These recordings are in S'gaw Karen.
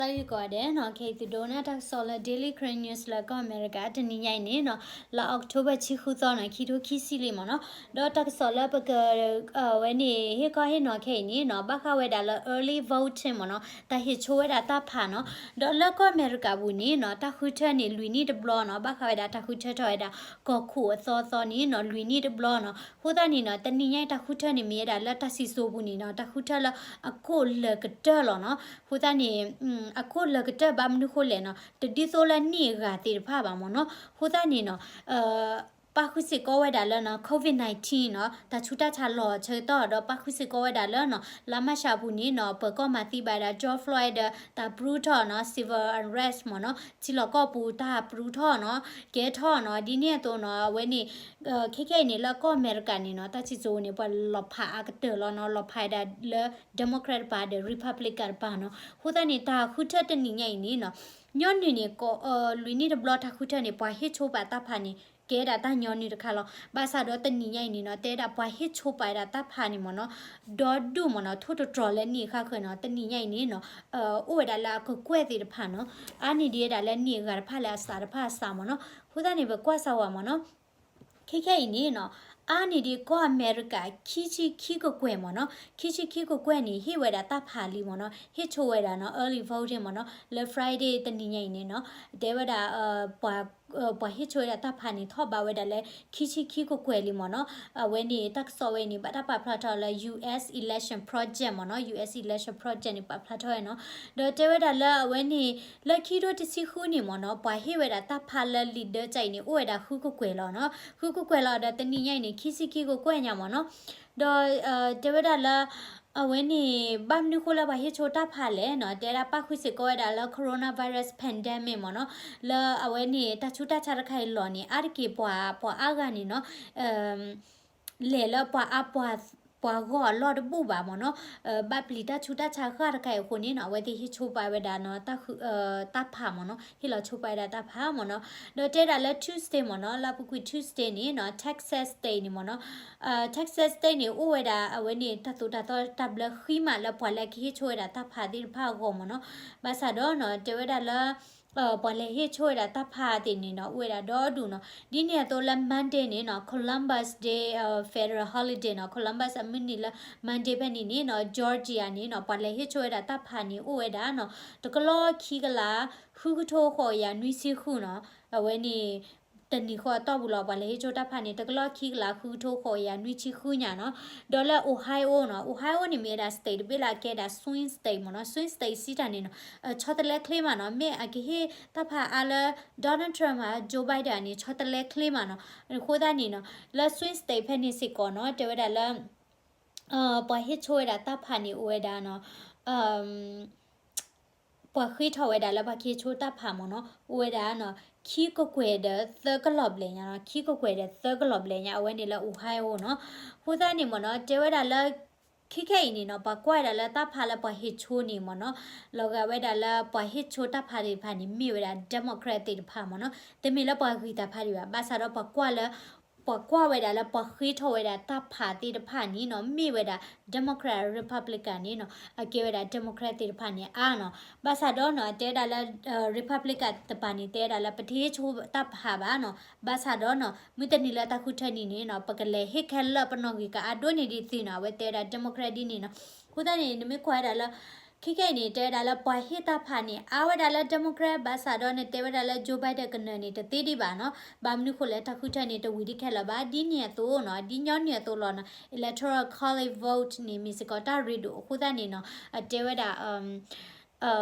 တၢ်ဂ့ၢ်ကိးဂၤဒဲးနီၤ, ခဲအံၤသုဒိးနၢ်တၢ်ကစီၣ်လၢ Daily Karen News လၢကီၢ်အမဲရကၤ တနံၤညါအံၤန့ၣ်နီၤ, လါအီးကထိဘၢၣ် ဆံဃုသီနီၤ, ခံထိခံဆံလံမ့ၢ်နီၤ. ဒီးတၢ်ကစီၣ်လၢပက အဝဲန့ၣ် ဟ့ၣ်ခီဟ့ၣ်နီၤခဲအံၤန့ၣ်နီၤ, ဘၣ်ဃးဝဲဒၣ်လၢ early voting မ့ၢ်နီၤ, တၢ်ဟ့ၣ်ဆိဝဲဒၣ်တၢ်ဖးနီၤ. ဒီးလၢကီၢ်အမဲရကၤပူၤန့ၣ်နီၤ, တၢ်ဃုထၢန့ၣ် လွံၢ်နံၣ်တဘျီနီၤ, ဘၣ်ဃးဝဲဒၣ်တၢ်ဃုထၢထီၣ်ဝဲဒၣ် ကီၢ်ခိၣ်အသီသီန့ၣ်နီၤ, လွံၢ်နံၣ်တဘျီနီၤ. အဃိသတးန့ၣ်နီၤ, တနံၤညါအံၤတၢ်ဃုထၢန့ၣ် မ့ၢ်ဝဲဒၣ်လၢတၢ်စံၣ်စိၤပူၤန့ၣ်နီၤ, တၢ်ဃုထၢလၢအကိၣ်လၢာ်ကတၢၢ်လီၤနီၤ. အဃိသတးန့ၣ် အကိၣ်လၢာ်ကတၢၢ်ဘၣ်မနုၤဃိလဲၣ်နီၤ, တဒ်သိးလၢနံၣ်အဂၤသ့ၣ်တဖၣ်ဘၣ်မ့ၢ်နီၤ. အဃိသတးန့ၣ်နီၤ, ပာ်ဃုာ်စ့ၢ်ကီးဝဲဒၣ်လၢနီၤ COVID nineteen နီၤ, တၢ်ဆူးတၢ်ဆါလီၤအဆၢကတီၢ်, ဒီးပာ်ဃုာ်စ့ၢ်ကီးဝဲဒၣ်လၢနီၤ, လါမၢ်ၡးအပူၤန့ၣ်နီၤ, ပၢၤကီၢ်မၤသံဘၣ်ဝဲဒၣ် George Floyd ဒီးတၢ်ပြူထီၣ်နီၤ, civil unrest မ့ၢ်နီၤ, ထံလီၢ်ကီၢ်ပူၤတၢ်ပြူထီၣ်နီၤ, ကဲထီၣ်နီၤ, ဒ်န့ၣ်အသိးနီၤ, အဝဲန့ၣ် ခဲခဲအံၤန့ၣ် လၢကီၢ်အမဲရကၤန့ၣ်နီၤ, တၢ်စံၣ်စိၤန့ၣ် ပှၤလီၤဖးအါကတၢၢ်လီၤနီၤ, လီၤဖးဝဲဒၣ်လၢ Democrat တပၤဒီး Republican တပၤနီၤ. အဃိသတးန့ၣ် တၢ်ဃုထၢတနံၤညါအံၤန့ၣ်နီၤ, ညီနုၢ်န့ၣ် ကီး လွံၢ်နံၣ်တဘျီတၢ်ဃုထၢန့ၣ် ပှၤဟ့ၣ်ဆိပာ်တၢ်ဖးန့ၣ် ကဲဒၣ်တၢ်ညီနုၢ်တခါလီၤ. ဘၣ်ဆၣ်ဒီးတနံၤညါအံၤန့ၣ်နီၤ, တဲဝဲဒၣ်ပှၤဟ့ၣ်ဆိပာ်ဝဲဒၣ်တၢ်ဖးန့ၣ်မ့ၢ်နီၤ, ဒီဒူၣ်မ့ၢ်နီၤ, ထိၣ်တတြီၤလၢနံၣ်အခါဃၢၤနီၤ, တနံၤညါအံၤန့ၣ်နီၤ, အိၣ်ဝဲဒၣ်လၢအကကွဲၢ်သ့ၣ်တဖၣ်နီၤ, အါန့ၢ်ဒံးဝဲဒၣ်လၢနံၣ်အဂၤတဖၣ်လၢအစးတဖၣ်အစးမ့ၢ်နီၤ. အဃိသတးန့ၣ် ပကွၢ်စၢ်ဝဲမ့ၢ်နီၤ. ခဲခဲအံၤန့ၣ်နီၤ, အါန့ၢ်ဒံးကီၢ်အမဲရကၤ ခံဆံခံကကွဲၢ်မ့ၢ်နီၤ, ခံဆံခံကကွဲၢ်န့ၣ် ဟ့ၣ်ဝဲဒၣ်တၢ်ဖးလံမ့ၢ်နီၤ, ဟ့ၣ်ဆိဝဲဒၣ်နီၤ early voting မ့ၢ်နီၤ, လၢ Friday တနံၤညါအံၤန့ၣ်နီၤ, တဲဝဲဒၣ် ပှၤဟ့ၣ်ဆိဝဲဒၣ်တၢ်ဖးန့ၣ် ထီၣ်ဘးဝဲဒၣ်လၢ ခံဆံခံကကွဲၢ်လံမ့ၢ်နီၤ. အဝဲန့ၣ် တၢ်ကစီၣ်ဝဲအံၤန့ၣ် ဘၣ်တၢ်ပာ်ဖျါထီၣ်လၢ US Election Project မ့ၢ်နီၤ, US Election Project န့ၣ် ပာ်ဖျါထီၣ်ဝဲနီၤ. ဒီးတဲဝဲဒၣ်လၢအဝဲန့ၣ် လၢခံထိတဆံဃုန့ၣ်မ့ၢ်နီၤ, ပှၤဟ့ၣ်ဝဲဒၣ်တၢ်ဖးလၢ leader တၢ်အံၤန့ၣ် အိၣ်ဝဲဒၣ်ဃုကကွဲၢ်လီၤနီၤ, ဃုကကွဲၢ်လီၤ. ဒီးတနံၤညါအံၤန့ၣ် ခံဆံခံကကွဲၢ်ညါမ့ၢ်နီၤ. ဒီးတဲဝဲဒၣ်လၢ အဝဲန့ၣ် ဘၣ်မနုၤဃိလၢပှၤဟ့ၣ်ဆိတၢ်ဖးလဲၣ်နီၤ, တဲဒၣ်ပာ်ဃုာ်စ့ၢ်ကီးဝဲဒၣ်လၢ coronavirus pandemic မ့ၢ်နီၤ, လၢအဝဲန့ၣ် တၢ်ဆူးတၢ်ဆါတခါအံၤလီၤန့ၣ် အါတက့ၢ်ပှၤ ပှၤအါဂၤန့ၣ်နီၤ, လဲၤလၢပှၤအါ ပှၤဂီၢ်အလီၢ်တဘူၣ်ဘၣ်မ့ၢ်နီၤ, ဘၣ်ပျံၤတၢ်ဆူးတၢ်ဆါဃၣ်တခါအံၤအဃိန့ၣ်နီၤ, အဝဲသ့ၣ်ဟ့ၣ်ဆိပာ်ဝဲဒၣ်နီၤ တၢ်ဖးမ့ၢ်နီၤ, ဟ့ၣ်လီၤဆိပာ်ဝဲဒၣ်တၢ်ဖးမ့ၢ်နီၤ. ဒီးတဲဒၣ်လၢ Tuesday မ့ၢ်နီၤ, လၢအပူၤကွံာ် Tuesday န့ၣ်နီၤ, Texas State န့ၣ်မ့ၢ်နီၤ, Texas State န့ၣ် အိၣ်ဝဲဒၣ်အဝဲန့ၣ် တၢ်သိၣ်တၢ်သီတၢ်ဘျၢဃံမးလၢပှၤလၢကဟ့ၣ်ဆိဝဲဒၣ်တၢ်ဖးသ့ၣ်တဖၣ်အဂီၢ်မ့ၢ်နီၤ. ဘၣ်ဆၣ်ဒီးနီၤ တဲဝဲဒၣ်လၢ ပှၤလဲၤဟ့ၣ်ဆိဝဲဒၣ်တၢ်ဖးသ့ၣ်န့ၣ်နီၤ အိၣ်ဝဲဒၣ်ဒီဒူၣ်နီၤ. ဒ်န့ၣ်အသိးလၢ Monday န့ၣ်နီၤ Columbus Day federal holiday နီၤ, Columbus အမုၢ်နံၤလၢ Monday ဖဲန့ၣ်န့ၣ်နီၤ Georgia န့ၣ်နီၤ ပှၤလဲၤဟ့ၣ်ဆိဝဲဒၣ်တၢ်ဖးန့ၣ် အိၣ်ဝဲဒၣ်နီၤ တကလီၢ်ခံကလး ဃုကထိဃိးကယၤနွံဆံဃုနီၤ. အဝဲန့ၣ် တနံၤဃီအတီၢ်ပူၤလီၤ ပှၤလဲၤဟ့ၣ်ဆိတၢ်ဖးန့ၣ် တကလီၢ်ခံကလး ဃုကထိဃိးကယၤနွံဆံဃုညါနီၤ.ဒီးလၢ Ohio နီၤ, Ohio န့ၣ်မ့ၢ်ဝဲဒၣ် state တဘ့ၣ်လၢအကဲဒၣ် swing state မ့ၢ်နီၤ, swing state စံးတၢ်န့ၣ်နီၤ ဆီတလဲချ့မးနီၤ, မ့ၢ်အကဟ့ၣ်တၢ်ဖးအါလၢ Donald Trump ဧါ Joe Biden န့ၣ် ဆီတလဲချ့မးနီၤ. အဃိသတးန့ၣ်နီၤ လၢ swing state ဖဲန့ၣ်စ့ၢ်ကီးနီၤ တဲဝဲဒၣ်လၢ ပှၤဟ့ၣ်ဆိဝဲဒၣ်တၢ်ဖးန့ၣ် အိၣ်ဝဲဒၣ်နီၤ ပှၤဃ့ထီၣ်ဝဲဒၣ်လၢပှၤကဟ့ၣ်ဆိတၢ်ဖးမ့ၢ်နီၤ အိၣ်ဝဲဒၣ်နီၤ ခံကကွဲၢ်ဒီးသၢကလီၢ်ဘျဲၣ်ညါနီၤ, ခံကကွဲၢ်ဒီးသၢကလီၢ်ဘျဲၣ်ညါ အဝဲန့ၣ်လၢ Ohio နီၤ. အဃိသတးန့ၣ်မ့ၢ်နီၤ တဲဝဲဒၣ်လၢ ခဲခဲအံၤန့ၣ်နီၤ ပှၤကွၢ်ဝဲဒၣ်လၢတၢ်ဖးလၢပှၤဟ့ၣ်ဆိန့ၣ်မ့ၢ်နီၤ လီၤဂာ်ဝဲဒၣ်လၢပှၤဟ့ၣ်ဆိတၢ်ဖးသ့ၣ်တဖၣ်န့ၣ် မ့ၢ်ဝဲဒၣ် Democrat သ့ၣ်တဖၣ်မ့ၢ်နီၤ, တမ့ၢ်လၢပှၤဂံၢ်တၢ်ဖးဒံးဘၣ်. ဘၣ်ဆၣ်ဒီးပှၤကွၢ်လၢ ပှၤကွၢ်ဝဲဒၣ်လၢပှၤဃ့ထီၣ်ဝဲဒၣ်တၢ်ဖးသ့ၣ်တဖၣ်န့ၣ်နီၤ မ့ၢ်ဝဲဒၣ် Democrat Republican န့ၣ်နီၤ အကဲဝဲဒၣ် Democrat သ့ၣ်တဖၣ်န့ၣ်အါနီၤ. ဘၣ်ဆၣ်ဒီးနီၤ တဲဝဲဒၣ်လၢ Republican တပၤန့ၣ် တဲဝဲဒၣ်လၢပတဟ့ၣ်ဆိတၢ်ဖးဘၣ်နီၤ. ဘၣ်ဆၣ်ဒီးနီၤ မုၢ်တနံၤလၢတၢ်ဃုထၢနံၤန့ၣ်နီၤ ပကလဲၤဟ့ၣ်ခဲလၢာ်ပနီၣ်ဂံၢ်ကအါဒိၣ်န့ၢ်ဒံးသုနီၤ အဝဲတဲဝဲဒၣ် Democrat ဒ်န့ၣ်နီၤ. အဃိသတးန့ၣ် နမ့ၢ်ကွၢ်ဝဲဒၣ်လၢ ခဲခဲအံၤန့ၣ် တဲဝဲဒၣ်လၢပှၤဟ့ၣ်တၢ်ဖးန့ၣ် အါဝဲဒၣ်လၢ Democrat ဘၣ်ဆၣ်ဒီးနတဲဝဲဒၣ်လၢ Joe Biden ကနၢၤန့ၣ် တသ့ဒံးဘၣ်နီၤ. ဘၣ်မနုၤဃိလဲၣ် တၢ်ဃုထၢန့ၣ် တဝံၤဒံးခဲလၢာ်ဘၣ်. ဒ်န့ၣ်အသိးနီၤ ဒ်ညီနုၢ်အသိးလီၤနီၤ Electoral College vote န့ၣ် မ့ၢ်စ့ၢ်ကီးတၢ်ရ့ဒိၣ်အဃိသတးန့ၣ်နီၤ အတဲဝဲဒၣ်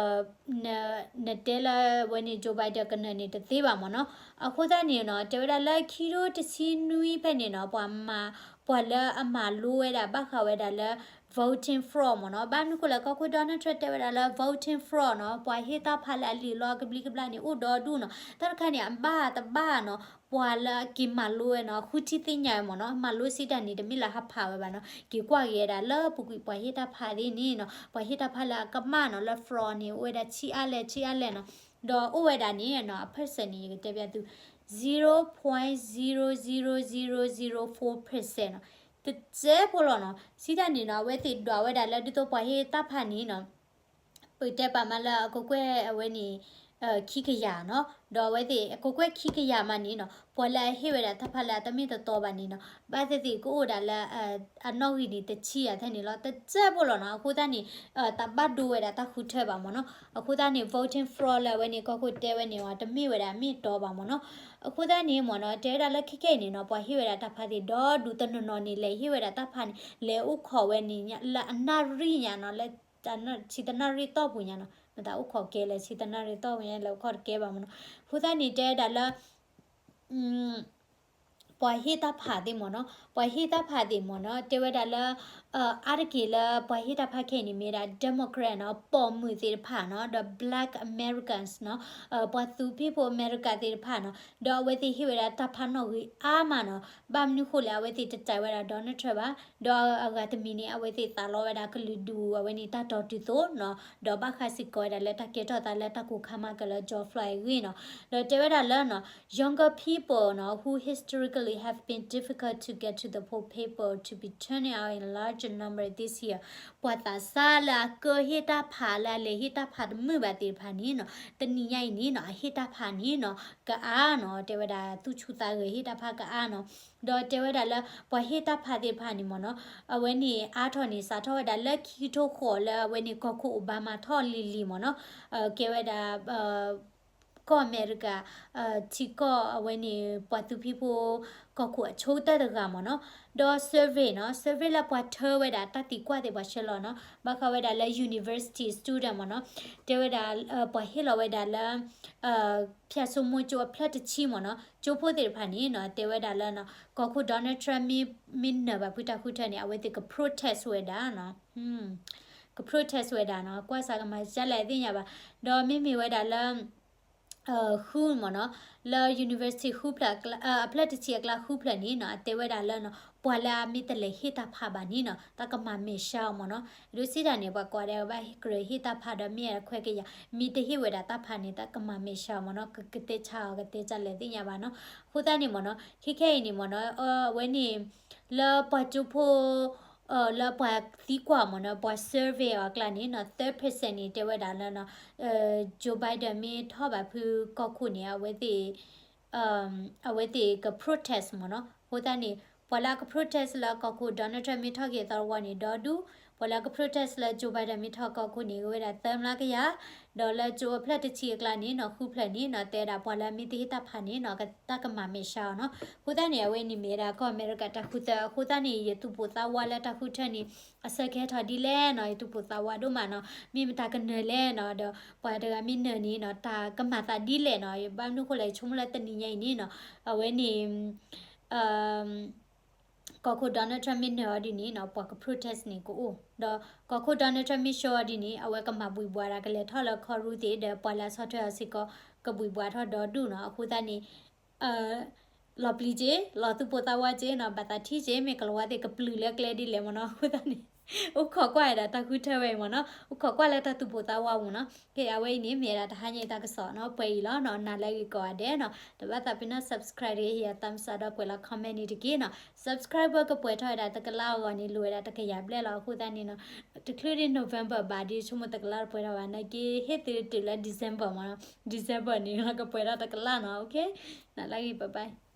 နတဲလၢဝဲန့ၣ် Joe Biden ကနၢၤန့ၣ်တသ့ဘၣ်မ့ၢ်နီၤ. အဃိသတးန့ၣ်နီၤ တဲဝဲဒၣ်လၢခံထိတဆံနွံဖဲန့ၣ်နီၤ ပှၤမၤ ပှၤလၢအမၤလိဝဲဒၣ် ဘၣ်ဃးဝဲဒၣ်လၢ voting fraud မ့ၢ်နီၤ. ဘၣ်မနုၤဃိလဲၣ် ကီၢ်ခိၣ် Donald Trump တဲဝဲဒၣ်လၢ voting fraud နီၤ ပှၤဟ့ၣ်တၢ်ဖးလၢအလံာ်လီကဘျံးကဘျၣ်န့ၣ် အိၣ်ဒီဒူၣ်နီၤ. တၢ်တခါန့ၣ် အဘၣ်တဘၣ်နီၤ ပှၤလၢအက့ၤမၤလိဝဲနီၤ ဃုထံၣ်သ့ၣ်ညါဝဲမ့ၢ်နီၤ. မၤလိစံးတၢ်န့ၣ် တမ့ၢ်လၢဟးဖးဝဲဘၣ်နီၤ က့ၤကွၢ်က့ၤဝဲဒၣ်လၢပူၤကွံာ်ပှၤဟ့ၣ်တၢ်ဖးသ့ၣ်န့ၣ်နီၤ ပှၤဟ့ၣ်တၢ်ဖးလၢအကမၣ်နီၤ လၢ fraud န့ၣ် အိၣ်ဝဲဒၣ်ဆံးအါလဲၣ် ဆံးအါလဲၣ်နီၤ. ဒီးအိၣ်ဝဲဒၣ်န့ၣ်နီၤ အ percent န့ၣ် ယကတဲပျးသု zero point zero zero zero zero four percent နီၤ တစဲးဖိလီၤနီၤ. စံးတၢ်န့ၣ်နီၤ အဝဲသ့ၣ်ဒွးဝဲဒၣ်လၢဒ်သိးပှၤဟ့ၣ်တၢ်ဖးန့ၣ်နီၤ ပတဲပာ်မးလၢအကကွဲၢ်အဝဲန့ၣ် ခံကယၤနီၤ, ဒီးအဝဲသ့ၣ်အကကွဲၢ်ခံကယၤမးန့ၣ်နီၤ, ပှၤလၢအဟ့ၣ်ဝဲဒၣ်တၢ်ဖးလၢအတမ့ၢ်တတီဘၣ်န့ၣ်နီၤ, ဘၣ်သ့ၣ်သ့ၣ်ကအိၣ်ဒၣ်လၢ အနီၣ်ဂံၢ်န့ၣ်တဆံယၤထဲန့ၣ်လီၤ, တစဲးဖိလီၤနီၤ. အဃိသတးန့ၣ် တၢ်ဘၣ်ဒိဝဲဒၣ်တၢ်ဃုထၢဘၣ်မ့ၢ်နီၤ. အဃိသတးန့ၣ် voting fraud လၢအဝဲန့ၣ်ကီၢ်ခိၣ်တဲဝဲန့ၣ်ဝဲ တမ့ၢ်ဝဲဒၣ်မ့ၢ်တီဘၣ်မ့ၢ်နီၤ. အဃိသတးန့ၣ်မ့ၢ်နီၤ တဲဝဲဒၣ်လၢခဲခဲအံၤန့ၣ်နီၤ ပှၤဟ့ၣ်ဝဲဒၣ်တၢ်ဖးသ့ၣ်ဒီဒူၣ်တနီၤနီၤန့ၣ် လဲၤဟ့ၣ်ဝဲဒၣ်တၢ်ဖးန့ၣ် လဲၤအိၣ်ခိးဝဲန့ၣ်လၢအနၣ်ရံၣ်ညါနီၤ, လၢ ဆံတနၣ်ရံၣ်တီၢ်ပူၤညါနီၤ, မတၤအိၣ်ခိးကဲလဲၣ် ဆံတနၣ်ရံၣ်တီၢ်ပူၤညါ လဲၤအိၣ်ခိးတကဲဘၣ်မ့ၢ်နီၤ. အဃိသတးန့ၣ် တဲဝဲဒၣ်လၢ ပှၤဟ့ၣ်တၢ်ဖးသ့ၣ်မ့ၢ်နီၤ, ပှၤဟ့ၣ်တၢ်ဖးသ့ၣ်မ့ၢ်နီၤ တဲဝဲဒၣ်လၢ အါတက့ၢ်လၢပှၤဟ့ၣ်တၢ်ဖးခဲအံၤန့ၣ် မ့ၢ်ဒၣ် Democrat နီၤ, ပိာ်မုၣ်သ့ၣ်တဖၣ်နီၤ, ဒီး Black Americans နီၤ, ပှၤသူဖံးဖိ America သ့ၣ်တဖၣ်နီၤ, ဒီးအဝဲသ့ၣ်ဟ့ၣ်ဝဲဒၣ်တၢ်ဖးနီၣ်ဂံၢ်အါမးနီၤ. ဘၣ်မနုၤဃိလဲၣ် အဝဲသ့ၣ်တတဲဝဲဒၣ် Donald Trump ဘၣ်, ဒီးအဂၤတမံၤန့ၣ် အဝဲသ့ၣ်သးလီဝဲဒၣ်ကလုာ်ဒူၣ် အဝဲန့ၣ်တၢ်တီတုၤသိးနီၤ, ဒီးဘၣ်ဃးစ့ၢ်ကီးဝဲဒၣ်လၢတၢ်ကဲထီၣ်သးလၢတၢ်ကိၢ်ခါမၤကၢၢ်လၢ George Floyd အဂ့ၢ်နီၤ. ဒီးတဲဝဲဒၣ်လၢနီၤ younger people နီၤ who historically have been difficult to get to the poll paper to be turning out in larger number this year. ပှၤသးစၢ်လၢအကဟ့ၣ်တၢ်ဖးလၢအလဲၤဟ့ၣ်တၢ်ဖးတမုာ်ဘၣ်သ့ၣ်တဖၣ်န့ၣ်နီၤ, တနံၤညါအံၤန့ၣ်နီၤ အဟ့ၣ်တၢ်ဖးန့ၣ်နီၤ ကအါနီၤ, တဲဝဲဒၣ်သူၣ်ဆူၣ်သးဂဲၤဟ့ၣ်တၢ်ဖးကအါနီၤ. ဒီးတဲဝဲဒၣ်လၢပှၤဟ့ၣ်တၢ်ဖးသ့ၣ်တဖၣ်န့ၣ်မ့ၢ်နီၤ အဝဲန့ၣ်အါထီၣ်န့ၣ် စးထီၣ်ဝဲဒၣ်လၢခံကထိဃိးလၢအဝဲန့ၣ်ကီၢ်ခိၣ် Obama ထီၣ်လံၤလံၤမ့ၢ်နီၤ, ကဲဝဲဒၣ် ကီၢ်အမဲရကၤ ထံကီၢ်အဝဲန့ၣ် ပှၤသူဖံဖိ ကီၢ်ခိၣ်အဆိကတၢၢ်တဂၤမ့ၢ်နီၤ. ဒီး survey နီၤ, survey လၢပှၤထၢဝဲဒၣ်တၢ်သံကွၢ်သ့ၣ်ပှၤဆှၢလီၤနီၤ, ဘၣ်ဃးဝဲဒၣ်လၢ university student မ့ၢ်နီၤ, တဲဝဲဒၣ် ပှၤဟ့ၣ်လီၤဝဲဒၣ်လၢ ဖၠၣ်စိမိၢ်ကၠိအဖျၢၣ်တဆံမ့ၢ်နီၤ, ကၠိဖိသ့ၣ်တဖၣ်န့ၣ်နီၤ တဲဝဲဒၣ်လၢ ကီၢ်ခိၣ် Donald Trump မ့ၢ်နၢၤဘၣ်ဖုတၢ်ဃုထၢန့ၣ် အဝဲသ့ၣ်က protest ဝဲဒၣ်နီၤ, က protest ဝဲဒၣ်နီၤ, ကွၢ်စးကမၤစၢ်လဲၣ်သ့ၣ်ညါဘၣ်. ဒီးမ့မ့ၢ်ဝဲဒၣ်လၢ ဃုမ့ၢ်နီၤ, လၢ university ဃုဖျၢၣ် အဖျၢၣ်တဆံအကျါဃုဖျၢၣ်န့ၣ်နီၤ အတဲဝဲဒၣ်လၢနီၤ ပှၤလၢအမ့ၢ်တလဲၤဟ့ၣ်တၢ်ဖးဘၣ်န့ၣ်နီၤ တၢ်ကမၤမဲာ်ဆှးအီၤမ့ၢ်နီၤ. ဒ်စံးတၢ်န့ၣ် ပှၤကိးဂၤဒဲးဘၣ်ကြၢးဟ့ၣ်တၢ်ဖးဒီးမ့ၢ်အခွဲးကယာ် မ့ၢ်တဟ့ၣ်ဝဲဒၣ်တၢ်ဖးန့ၣ် တၢ်ကမၤမဲာ်ဆှးအီၤမ့ၢ်နီၤ, ကကတဲဆါအီၤ ကတဲဆါလဲၣ်သ့ၣ်ညါဘၣ်နီၤ. အဃိသတးန့ၣ်မ့ၢ်နီၤ ခဲခဲအံၤန့ၣ်မ့ၢ်နီၤ အဝဲန့ၣ် လၢပှၤကၠိဖိ လၢပှၤသံကွၢ်မ့ၢ်နီၤ ပှၤ survey အီၤအကျါန့ၣ်နီၤ သၢ percent န့ၣ် တဲဝဲဒၣ်လၢ Joe Biden မ့ၢ်ထီၣ်ဘၣ်ဖုကီၢ်ခိၣ်န့ၣ် အဝဲသ့ၣ် အဝဲသ့ၣ်က protest မ့ၢ်နီၤ. အဃိသတးန့ၣ် ပှၤလၢအက protest လၢကီၢ်ခိၣ် Donald Trump မ့ၢ်ထီၣ်က့ၤသီတဝီန့ၣ် ဒီဒူၣ်, ပှၤလၢအက protest လၢ Joe Biden မ့ၢ်ထီၣ်ကီၢ်ခိၣ်န့ၣ် ကဝဲဒၣ်သၢမျးကယၤ, ဒီးလၢကၠိအဖျၢၣ်တဆံအကျါန့ၣ်နီၤ ဃုဖျၢၣ်န့ၣ်နီၤ တဲဒၣ်ပှၤလၢအမ့ၢ်တဟ့ၣ်တၢ်ဖးန့ၣ်နီၤ တၢ်ကမၤမဲာ်ဆှးအီၤနီၤ. အဃိသတးန့ၣ် အဝဲန့ၣ်မ့ၢ်ဝဲဒၣ်ကီၢ်အမဲရကၤတၢ်ဃုထၢ. အဃိသတးန့ၣ် ယသူၣ်ပိၢ်သးဝးလၢတၢ်ဃုထၢန့ၣ် အဆၢကဟဲထီၣ်ဒ်လဲၣ်နီၤ ယသူၣ်ပိၢ်သးဝးဒိၣ်မးနီၤ မ့ၢ်မတၤကနၢၤလဲၣ်နီၤ ဒီးပှၤတဂၤမ့ၢ်နၢၤန့ၣ်နီၤ တၢ်ကမၤသးဒ်လဲၣ်နီၤ. ဘၣ်မနုၤဃိလဲၣ် ယဆိကမိၣ်လၢတနံၤညါအံၤန့ၣ်နီၤ အဝဲန့ၣ် ကီၢ်ခိၣ် Donald Trump မ့ၢ်နၢၤအီၤဒ်န့ၣ်နီၤ ပှၤက protest န့ၣ်ကအိၣ်, ဒီးကီၢ်ခိၣ် Donald Trump မ့ၢ်ဆှၢအီၤဒ်န့ၣ် အဝဲကမၤဘှံးဘှီးဒၣ် ကလဲၤထီၣ်လၢခီရူသ့ၣ် ဒီးပှၤလၢအဆီၣ်ထွဲအီၤစ့ၢ်ကီး ကဘှံးဘှီးထီၣ်ဒီဒူၣ်နီၤ. အဃိသတးန့ၣ် လီၤပျံၤက့ၤ လီၤသူၣ်ပိၢ်သးဝးက့ၤနီၤ ဘၣ်သးထံၣ်က့ၤ မ့ၢ်ကလီၤဝါသ့ၣ်ကပျုၢ်လၢကျဲဒ်လဲၣ်မ့ၢ်နီၤ. အဃိသတးန့ၣ် အိၣ်ခိးကွၢ်ဝဲဒၣ်တၢ်ဃုထၢဝဲအံၤမ့ၢ်နီၤ အိၣ်ခိးကွၢ်လၢတၢ်သူၣ်ပိၢ်သးဝးမ့ၢ်နီၤ. ကဲ အဝဲအံၤန့ၣ် မ့ၢ်ဝဲဒၣ်တဟါညါအံၤတၢ်ကစီၣ်နီၤ ပှဲၤအံၤလီၤနီၤ နၤလၢအဂ့ၤကိးဂၤဒဲးနီၤ တဘၣ်သးပ့ၤနီၣ် subscribe တဂ့ၤ ဟ့ၣ်ယၤ thumbs up ဒီးကွဲးလီၤ comment န့ၣ်တက့ၢ်နီၤ subscriber ကပှဲၤထီၣ်ဝဲဒၣ်တကလးအဂီၢ်န့ၣ် လိၣ်ဝဲဒၣ်တကယၤဘျဲၣ်လီၤ. အဃိသတးန့ၣ်နီၤ တချုးဒ် November ဘၣ်ဒီး ဆိကမိၣ်တကလးတပှဲၤထီၣ်ဘၣ်နာ်က့ ဟ့ၣ်သုတုၤလၢ December မ့ၢ်နီၤ December န့ၣ် ကပှဲၤထီၣ်တကလးနီၤ okay နၤလၢအဂ့ၤ bye bye